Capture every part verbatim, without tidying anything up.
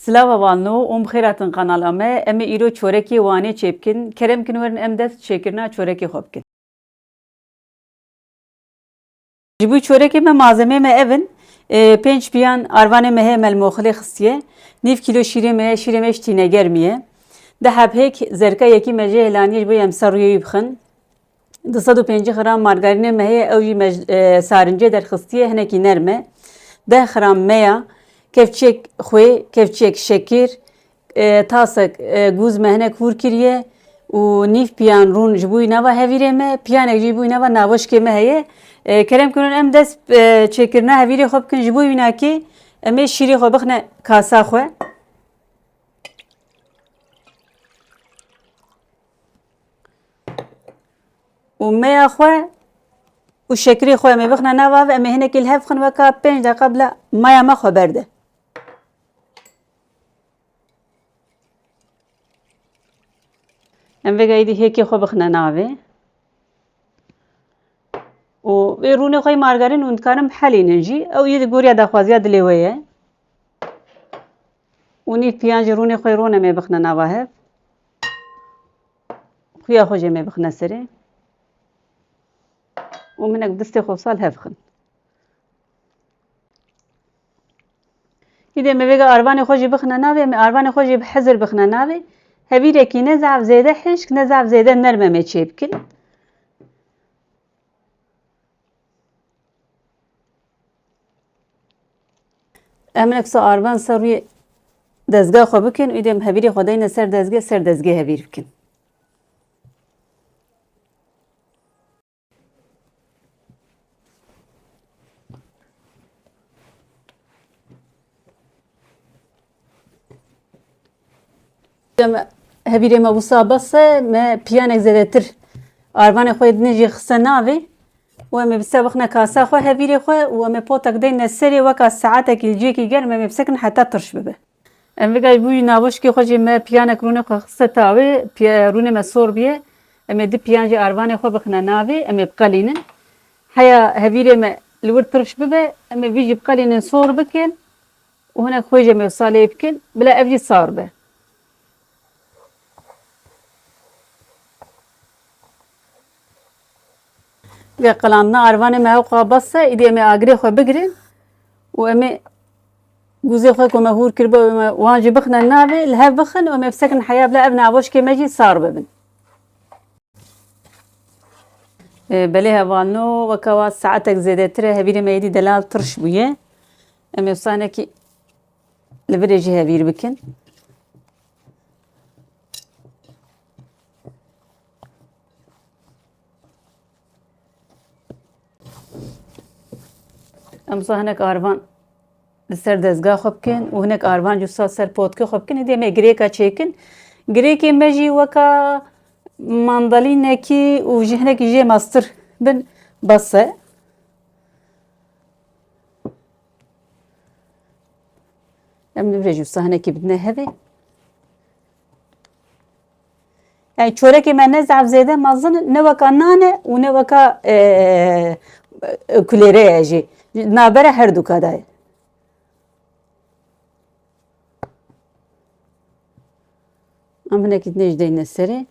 Silav hevalno, hûn bi xêr hatin kanala me. Em ê îro çorekê Wanê çêbikin. Kerem kin werin em dest çêkirina çorekê xwe bikin. Ji bo çorekê me malzemeyê me ev in. Ê, pênc piyan arvanê me heye me li moxilê xistiye. Nîv kîlo şîrê me heye, şîrê me ji tînegermî ye. Deh heb hêk zerka yekî me jê hêlaniye ji bo em ser rûyê wî bixin. Du sed û pêncî gram margarînê me heye, ew jî me, e, sarincê derxistiye, hinekî nerm e. Deh gram meya, kevçiyek xwê, kevçiyek şekir, e, tasek, e, gûz me hinek hûr kiriye û nîv piyan rûn ji bo wî nava hevîrê me, piyanek jî bo wî nava navoşkê me heye. E, kerem kirin em dest, e, çêkirina hevîrê xwe bikin, ji bo wînakê em ê şîrê xwe bixine kasa xwe. Û meya xwe û şekirê xwe em ê bixine nava ve, em ê hinekî li hev bixin, weka pênc deqa bila maya me xwe berde. Em vêga êdî hêkê xwe bixine navê. Û vê rûnê xwe yê margarîn hûn dikarin bihelînin jî. Ew yê di goriya daxwaziya dilê we ye. Û nîv piyan jî rûnê xwe yê ron em ê bixine nava hev. Xuya xwe jî em ê bixine serê. Û minek distê xwe wisa li hev bixin. Îdê me vêga arvanê xwe jî bixine navê, em ê arvanê xwe jî bi hizir bixine navê. Hevîrekî ne zaf zêde hişk, ne zaf zêde nerm em ê çêbikin. Em hinek sa arvan ser rûyê dezga xwe bikin, îdê em hevîrê xwe deyne ser dezgê, ser dezgê hevîr bikin. Em hevîrê me wisa bes e, me piyanek zêdetir arvanê xwe yê dinê jî xiste navê û em ê bi se bixine kasa xwe hevîrê xwe û em ê potek deyne serê weka saetekî li cihekî germ em ê bisekin heta tirş bibe. Em vêga ji bo wî navoşkê xwe jî me piyanek rûnê xwe xiste tawê, piya-, rûnê me sor bûye. Em ê du piyan jî arvanê xwe bixine navê, em ê biqelînin. Heya hevîrê me li wir tirş bibe, em ê vî jî biqelînin sor bikin û hinek xwê jî em ê wisa lê bikin, bila ev jî sar be. Vê qilandina arvanê me hewqa bes e, îdî em ê agirê xwe bigirin û em ê gûzê xwe ku me hûr kiribû, em ê wan jî bixine navê, li hev bixin û em ê bisekin heya bila ev navoşkê me jî sar bibin. E, belê hevalno, weka wa saetek zêdetir e, hevîrê me êdî delal tirş bûye. Em ê wisa hinekî li virê jî hevîr bikin. Em wisa hinek arvan li ser dezga xwe bikin û hinek arvan jî wisa ser potkê xwe bikin. Êdî em ê girêka çêkin. Girêkê me jî weka mandalînekî û ji hinekî jê mestir bin bes e. Em li vir jî wisa hinekî bidine hevê. Yani çorekê me ne zaf zêde mezin in, ne weka nan e û ne weka, e, kulêre ye jî. Navbera her du ka de ye. Em hinekî dinê jî deyne serê.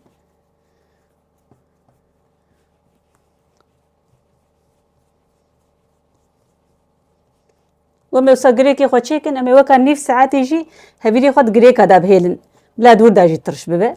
Em ê wisa girêkê xwe çêkin, em ê weka nîv saetê jî hevîrê xwe di girêka de bihêlin. Bila di wir de jî tirş bibe.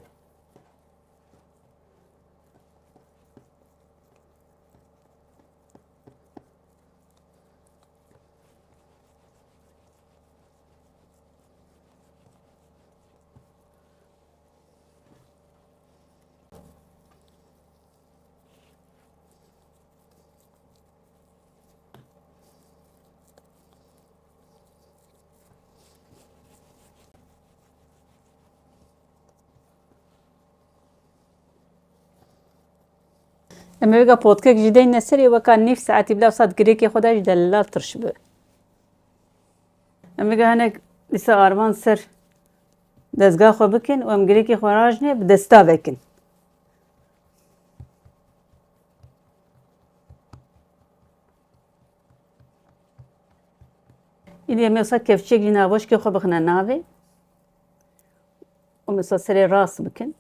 Em ê weka potkek jî deyne serê, weka nîv saetî bila wisa di girêkê xwe de jî delal tirş bibe. Em vêga hinek dîsa arvan ser dezga xwe bikin û em girêkê xwe rajinê bi desta vekin. Îdî em ê wisa kevçiyek jî navoşkê xwe bixine navê. Mesela serê rast bikin.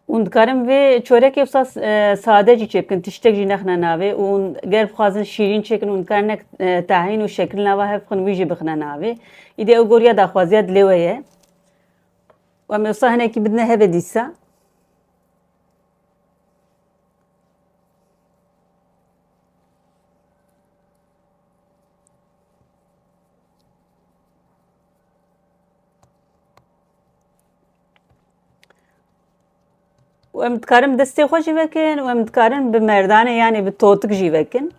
Hûn dikarin vê çorekê wisa, e, sade jî çêbikin, tiştek jî nexine navê. Û hûn ger bixwazin şîrîn çêkin, hûn dikarin nek, e, tahîn û şekil nava hev bixin, wî jî bixine navê. Îdî ew goriya daxwaziya dilê we ye. Û em ê wisa hinekî bidine hevê dîsa. Û em dikarin bi destê xwe jî vekin û em dikarin bi merdane, yanî bi totik jî vekin.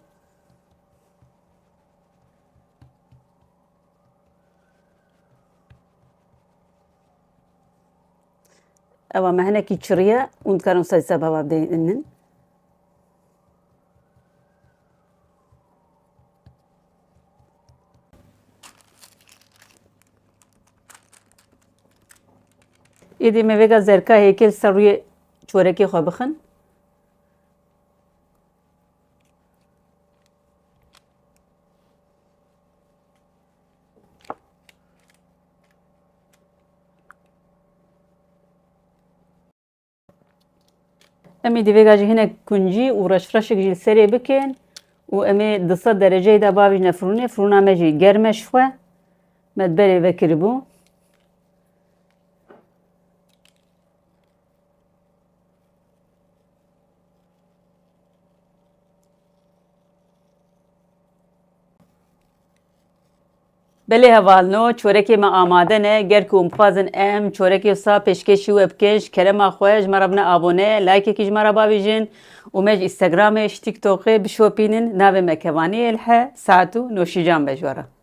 Ewa me hinekî çiriye û dikarin wisa dîsa bi hewa bideynin. Êdî me vêga zerka hêkê li ser rûyê çorekê xwe bixin. Em ê di vêga jî hinek kuncî û reşreşek jî li serê bikin û em ê di sed dereceyê de bavêjine firûnê. Firûna me jî germ e ji xwe. Me di berê vekiribû. Belê hevalno, çorekê me amade ne. Ger ku hûn bixwazin em çorekê wisa pêşkêşî we bikin, ji kerema xwe ji me re bine abone, likeekî ji me re bavêjin û me ji Instagramê, ji TikTokê bişopînin. Navê me Kevaniyê Elhe, saet û noşîcan be ji we re.